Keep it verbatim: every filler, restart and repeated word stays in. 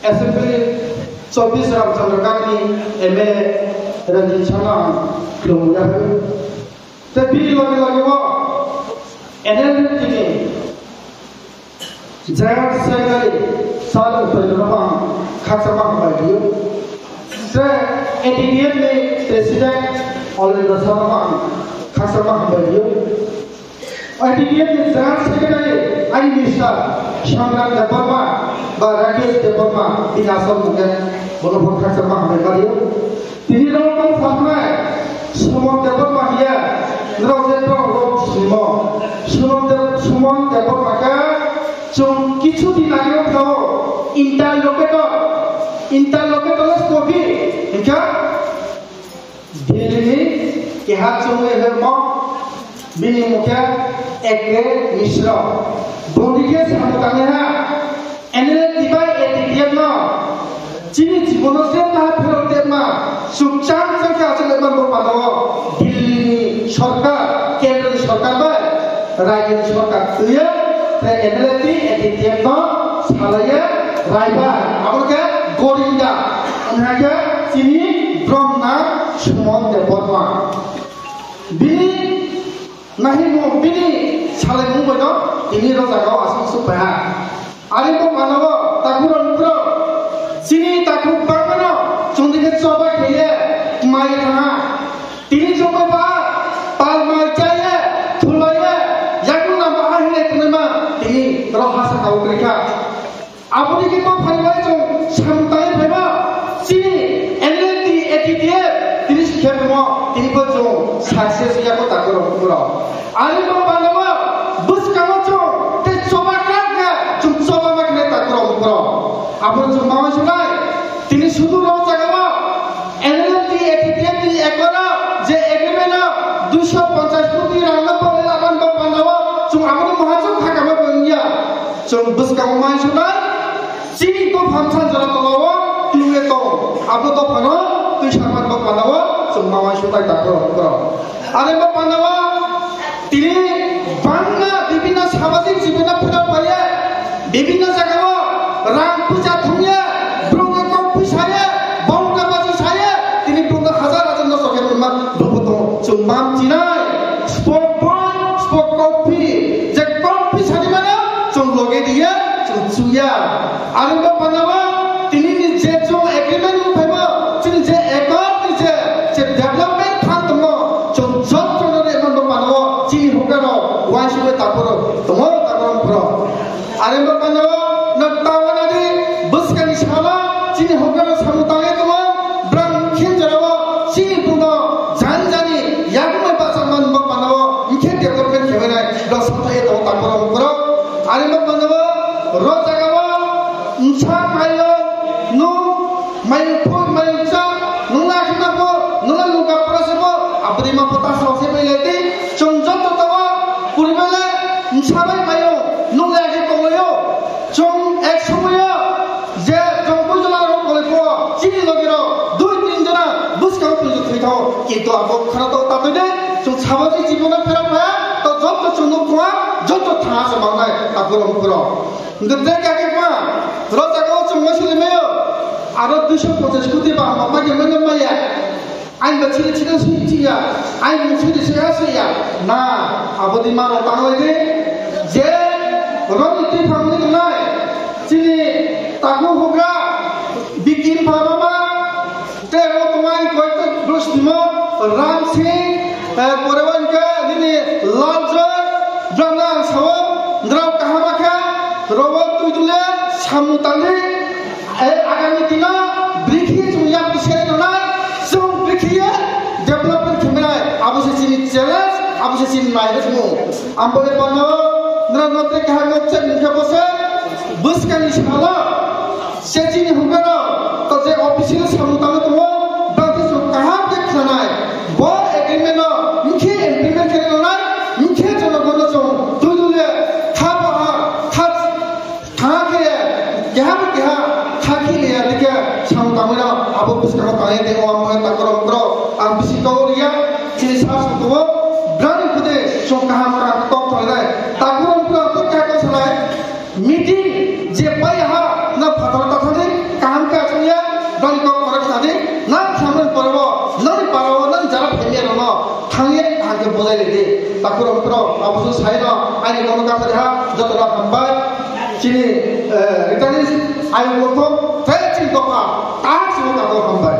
Assembly chobbish Ramchandra Ghat ni M L A Ranjit Sharma ang khulumwi yaphai. Tei bini loge loge bo N L F T ni General Secretary Sir Upendra no ang khaksa ma hambai rio. Tei A T T F ni President Alendra Sir no ang khaksa ma hambai rio. A T T F ni General Secretary, Ain Minister Sangram Debbarma ba Rakesh Debbarma bini asol mungkhe bono bo khaksa ma hambai ma rio. Tini rok tong saknai Suman Debbarma hiya, norok je tong rok simo. Suman Deb-, Suman Debbarma khe chwng kichu din age thao interlocutor, interlocutor le kobi hinkha Delhi ni keha chwngwi hwrwngmo bini mungkhe A K Mishra. Bondike samung tangwi ha. N L F T bai A T T F no chini jibono je ta phero tema sukchang chang khe achuk ema bo pano Delhi ni sorkar, kendro ni sorkar bai rajyo ni sorkar twiya te N L F T A T T F no salaiya raiba abo khe gorinda wngkha khe chini bromna Suman Debbarma bini Nahi mo bini salai mung bai no tini ro jaga o aswk suk pai ha. Ari bo mano bo takhuk rok bro. Chini takhuk bangma no chwng dikhe choba kheye mai thang ha. Tini chwng bai ba pal mai chaye thulaiye yakung na ba ahile tunai ma tini ro hasa kau kri kha. Aboni khe tong phaibai chwng samung tangwi phaiba chini N L T A T T F tini sikhe tongmo tini bo chwng success ya ko takhuk rok bro. Ani bo pandao bwskango chwng tei choba krak khe chwng choba ma khe takhuk rok bro. Abo chwng ma uansuknai tini sudu rok jagao N L T A T T F ni ekoro je agreement o duiso ponchash koti rang no pore laban bo pandao chwng aboni moha chwng khakama bo wngya. Chwng bwskango ma uansuknai, chini dopha bwsa jora tolao twiwi tong. Abo dophano twi samani bo pandao chwng ma uansuknai takhuk rok. Are bo pandao tini bangma bibinno samajik jibonno phwrwng paiye, bibinno jagao rang puja thumye, bwrwngno kok phi saye, bongka baji saye, tini bwrwngno hajar hajar nosto khe tongma bwrwngbo tongo. Chwng ma chinai, spok boi, spok kok phi, je kok phi sadi mano, chwng loge diye, chwng chuya. Ani bo pandao, tini ni je chwng agreement rw phaibo, chini je accord ni je, je development phan tongo, chwng jotto no re mon bo pandao, chini hukaro, uansugwi takhuk rok tongo, takhuk rok phuro. Ani bo pandao, no tawana di, bwskani salo, chini hukaro samung tangwi tongo, brang khin jorao, chini buno, jani jani, yakung bai bachang man bo pandao, hingkhe development khe bai nai, rok samthai tongo takhuk rok phuro. Ani bo pandao, ro jagao, Nsa mayo, nung mayo phu, mayo cha, nung la khna pho, nung la nung ka pura se pho, abri ma pho ta sa se bai le ti, chwng jotto tawa, puri bele, nsa bai mayo, nung la khe tong layo, chwng ek somoyo, je chwng bujla ro kole pho, chini logi ro, dui tin jona, bwskang twi thwi tho, kintu abo khana to ta twi de, chwng sabajik jibono phera pha, to jotto chwng nuk thwa, jotto tha sa mangnai, ta gorom kuro. Hingke tei kake ma, ro jaga o chwng ma sili mayo. Aro duiso ponchash koti ba ma ma khe manya maya. Ain ba chini chini sui chiya. Ain mung sui de sui ha sui ya. Na, abo di ma ro tang lai de. Je, ro ni twi phang ni nai. Chini takhuk hukra, bikin pha ma ma. Tei abo tongmani koyekta bwsnimo Ram Singh, eh, pore bai hwnkhe nini Lal Joy, branda ang sao, nrao kaham kha, rogo twi dule samung tangwi, eh, agami dino bwrwi khiye chwng yak bwskango tongnai, chwng bwrwi khiye development khaimai, abo se chini challenge, abo se chini nairwkmung. Ang bo bai pano, nrao no tei kaham nok chek nungkhe bo se, bwskangni salo, Se chini hukano, to je official samung tangwi tongo, bangkhe chwng kaham khe khwnanai. Bo agreement no hwnkhe implement khe rwnai, hwnkhe jonogono chwng twi dule kha baha, kha thangkhe, keha bai keha kha khiliya dikhe samung tangwi rw, abo bwskango tangwi tei o amo takhorok borok ang bisi kok riya, chini sa song tongo, brani khude chwng kaham kaham kok thangwi nai. Takhorok borok kok kha kok sanai. Meeting je pai ha na phataro ta thani Saino ani kono kasari ha joto rok hambai. Chini, eh, returnees ayung kothok tei chini dopha tak chini kago hambai.